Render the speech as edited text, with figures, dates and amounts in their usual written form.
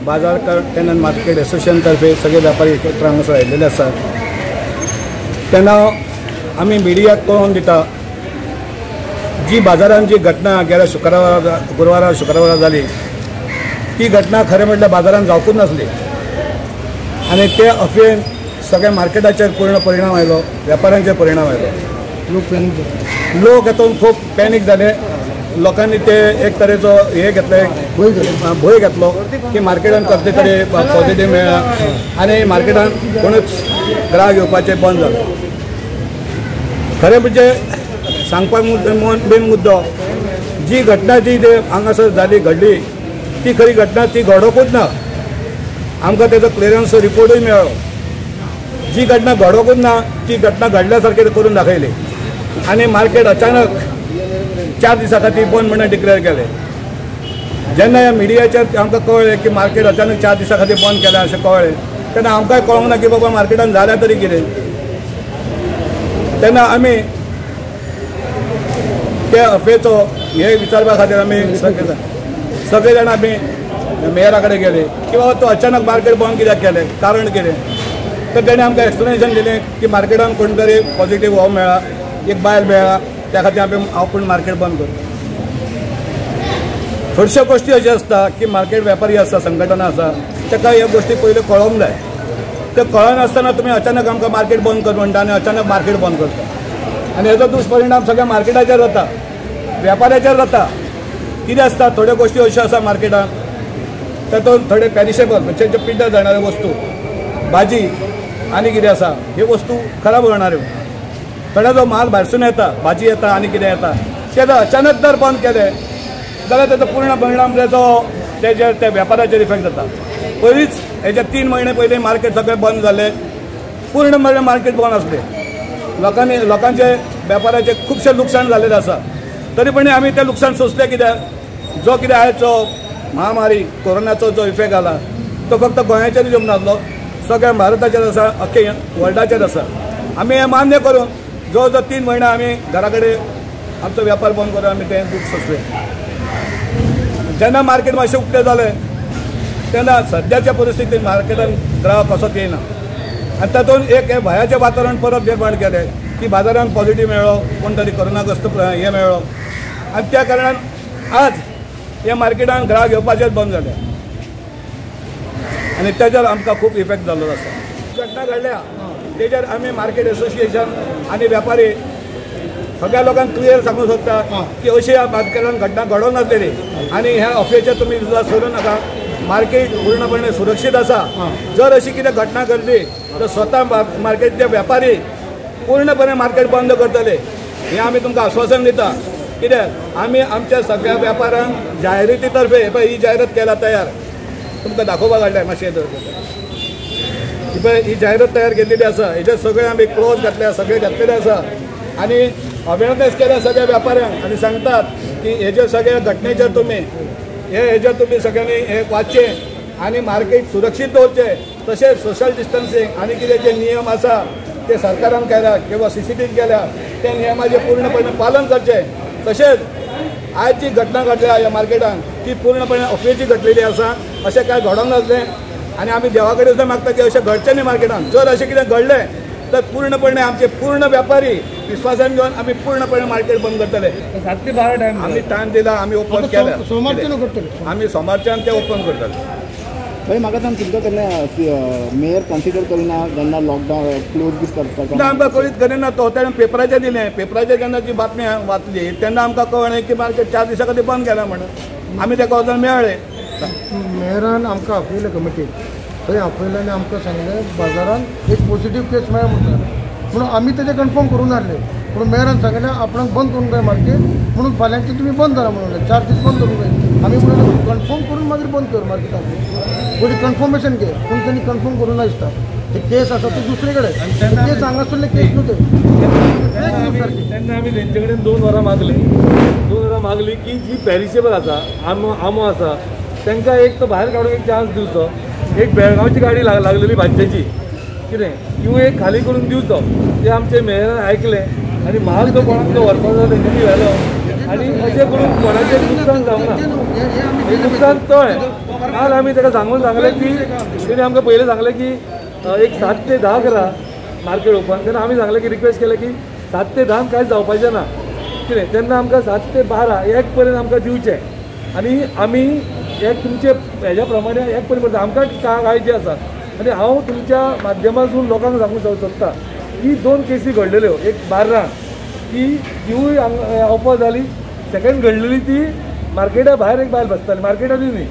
बाजारकर tenant market association तर्फे सगळे व्यापारी एकत्र हांगासर आयिल्ले आसात. तेन्ना आमी मिडियाक कळोवन दिता जी बाजारान जी घटना गेल्या शुक्रारा गुरुवारा शुक्रारा जाली ती घटना खरें म्हटल्यार बाजारान जावकूच नासली आनी ते अफवेन सगळ्या मार्केटाचेर पूर्ण परिणाम आयलो, व्यापाऱ्यांचेर परिणाम आयलो. लोक हेतून खूब पॅनीक जाले. लोकांनी ते एक तरेचो हे घेतले, भंय घेतलो की मार्केटान कसले तरी पॉझिटीव मेळ्ळा आनी मार्केटान कोणूच ग्राहक येवपाचें बंद जालें. खरें म्हणजे सांगपाक मेन मुद्दो जी घटना जी हांगासर जाली घडली ती खरी घटना ती घडोवकूच ना. आमकां तेजो क्लियरन्स रिपोर्टूय मेळ्ळो. जी घटना घडोवकूच ना ती घटना घडल्या सारकी करून दाखयली आनी मार्केट अचानक 4 दिसां खातीर बंद म्हणून डिक्लेअर केलें. जेन्ना ह्या मिडियाचेर आमकां कळ्ळें की मार्केट अचानक 4 दिसां खातीर बंद केलें अशें कळ्ळें तेन्ना आमकांय कळोंक ना की बाबा मार्केटान जाल्यार तरी कितें. तेन्ना आमी त्या अफवेचो हे विचारपा खातीर आमी सगळे जाण आमी मेयरा कडेन गेले की बाबा तो अचानक मार्केट बंद कित्याक केलें, कारण कितें. तर तेणें आमकां एक्सप्लेनेशन दिलें की मार्केटान कोण तरी पॉझिटीव हो मेळ्ळा, एक बायल मेळ्ळा, त्या खातीर आमी आपूण मार्केट बंद करता. थोडश्यो गोश्टी अश्यो आसता की मार्केट व्यापारी आसा, संघटना आसा, ताका ह्यो गोश्टी पयल्यो कळोवंक जाय. त्यो कळनासतना तुमी अचानक आमकां मार्केट बंद कर म्हणटा आनी अचानक मार्केट बंद करता आनी हेजो दुश्परिणाम सगळ्या मार्केटाचेर जाता, व्यापाऱ्याचेर जाता. कितें आसता थोड्यो गोश्टी अश्यो आसा मार्केटान तातूंत थोडे पेरिशेबल म्हणजे जे पिड्ड्यार जाणाऱ्यो वस्तू, भाजी आनी कितें आसा ह्यो वस्तू खराब जाणाऱ्यो. थोडो जो माल भायरसून येता, भाजी येता आनी कितें येता, ते जर अचानक जर बंद केले जाल्यार तेजो पूर्ण परिणाम तेजो तेजेर त्या व्यापाराचेर इफेक्ट जाता. पयलींच हेच्या 3 म्हयने पयलीं मार्केट सगळें बंद जालें, पूर्ण मार्केट बंद आसलें. लोकांनी लोकांचे वेपाराचें खुबशें लुकसाण जाल्लें आसा. तरी पण आमी तें लुकसाण सोंसलें कित्याक जो कितें आयचो महामारी कोरोनाचो जो इफेक्ट आला तो फक्त गोंयाचेर येवंक नासलो, सगळ्या भारताचेर आसा, अख्खे वर्ल्डाचेर आसा. आमी हें मान्य करून जवळ जवळ 3 म्हयने आमी घरा कडेन आमचो व्यापार बंद करून आमी तें दूख सोंसलें. जेन्ना मार्केट मातशें उक्तें जालें तेन्ना सद्याच्या परिस्थितीन मार्केटान ग्राहक कसोच येयना आनी तातूंत एक हें भंयाचें वातावरण परत निर्माण केलें की बाजारान पॉझिटीव मेळ्ळो, कोण तरी कोरोनाग्रस्त हें मेळ्ळो आनी त्या कारणान आज ह्या मार्केटान ग्राहक येवपाचेच बंद जालें आनी तेजेर आमकां खूब इफेक्ट जाल्लो आसा. घटना घडल्या तेजेर आमी मार्केट एसोसिएशन आनी व्यापारी सगळ्या लोकांक क्लियर सांगूंक सोदता की अशी ह्या मार्केटान घटना घडोवंक नासलेली आनी ह्या अफवेचेर तुमी विश्वास करूं नाका. मार्केट पूर्णपणे सुरक्षीत आसा. जर अशी कितें घटना घडली तर स्वता मार्केटचे व्यापारी पूर्णपणे मार्केट बंद करतले हें आमी तुमकां आश्वासन दिता. कित्याक आमी आमच्या सगळ्या व्यापाऱ्यांक जाहिराती तर्फे पळय ही जाहिरात केला तयार, तुमकां दाखोवपाक हाडल्या मातशें ही पळय ही जाहिरात तयार केल्लेली आसा. हेजेर सगळे आमी क्लॉज घातल्या, सगळे घातलेले आसा आनी अवेरनेस केल्या सगळ्या व्यापाऱ्यांक आनी सांगतात की हेजे सगळ्या घटनेचेर तुमी हे हेजेर तुमी सगळ्यांनी हे वाचचें आनी मार्केट सुरक्षीत दवरचें. तशेंच सोशल डिस्टन्सींग आनी कितें जे नियम आसा ते सरकारान केल्या किंवा CCTV केल्या त्या नियमाचें पूर्णपणे पालन करचें. तशेंच आयज जी घटना घडल्या ह्या मार्केटान ती पूर्णपणे अफवेची घडलेली आसा, अशें कांय घडोवंक नासलें आनी आमी देवा कडेन सुद्दां मागता की अशें घडचें न्ही मार्केटान. जर अशें कितें घडलें तर पूर्णपणे आमचे पूर्ण व्यापारी विश्वासान घेवन आमी पूर्णपणे मार्केट बंद करतले. 7 ते 12 टायम आमी टायम दिला, आमी ओपन केला, आमी सोमारच्यान ते ओपन करतले. भाई म्हाका सांग तुमकां केन्ना मेयर कन्सिडर करिना जेन्ना लॉकडावन क्लोज बी करता? ना, आमकां कळीत करिना. तो तेणें पेपराचेर दिलें, पेपराचेर जेन्ना जी बातमी वाचली तेन्ना आमकां कळ्ळें की मार्केट 4 दिसां खातीर बंद केलां म्हणून. आमी ताका वचून मेळ्ळे. मेयरान आमकां आपयलें कमिटीक, थंय आपयलें आनी आमकां सांगलें बाजारान एक पॉझिटीव केस मेळ्ळा म्हणटा, म्हणून आमी तेजें कन्फर्म करूं नासलें. पूण मेयरान सांगलें आपणाक बंद करूंक जाय मार्केट, म्हणून फाल्यांचे तुमी बंद करा म्हणून 4 दीस बंद करूंक जाय. आमी म्हणून कन्फर्म करून मागीर बंद कर मार्केटाक, पयलीं कन्फर्मेशन घे. पूण तेणी कन्फर्म करूं ना दिसता. ते केस आसा ते दुसरे कडेन, केस हांगासरले केस न्हू ते. तेन्ना आमी तेंचे कडेन 2 वरां मागली, 2 वरां मागली की जी पेरिशेबल आसा, आमो आसा तांकां एक तो भायर काडूंक एक चान्स दिवचो. एक बेळगांवची गाडी लागलेली भाजयेची कितें किंवा एक खाली करून दिवचो. ते आमचे मेयरान आयकलें आनी म्हाल जो कोणाक जो व्हरपाचो तेंच्यांनी व्हेलो आनी अशें करून कोणाचें लुकसाण जावंक ना. हें लुकसाण तोय काल आमी ताका सांगून सांगलें की तेणी आमकां पयलें सांगलें की एक 7 ते 10 करा मार्केट ओपन. तेन्ना आमी सांगलें की रिक्वेस्ट केलें की 7 ते 10 कांयच जावपाचें ना कितें. तेन्ना आमकां 7 ते 12 एक पर्यंत आमकां दिवचें आनी आमी एक तुमचे हेज्या प्रमाणे एक पर्यंत करता. आमकां काळजी आसा आनी हांव तुमच्या माध्यमांतून लोकांक सांगूंक सोदता की 2 केसी घडलेल्यो, एक 12 की तिवूय अफवा जाली, सेकंड घडलेली ती मार्केटा भायर एक बायल बसताली, मार्केटांतूय न्ही.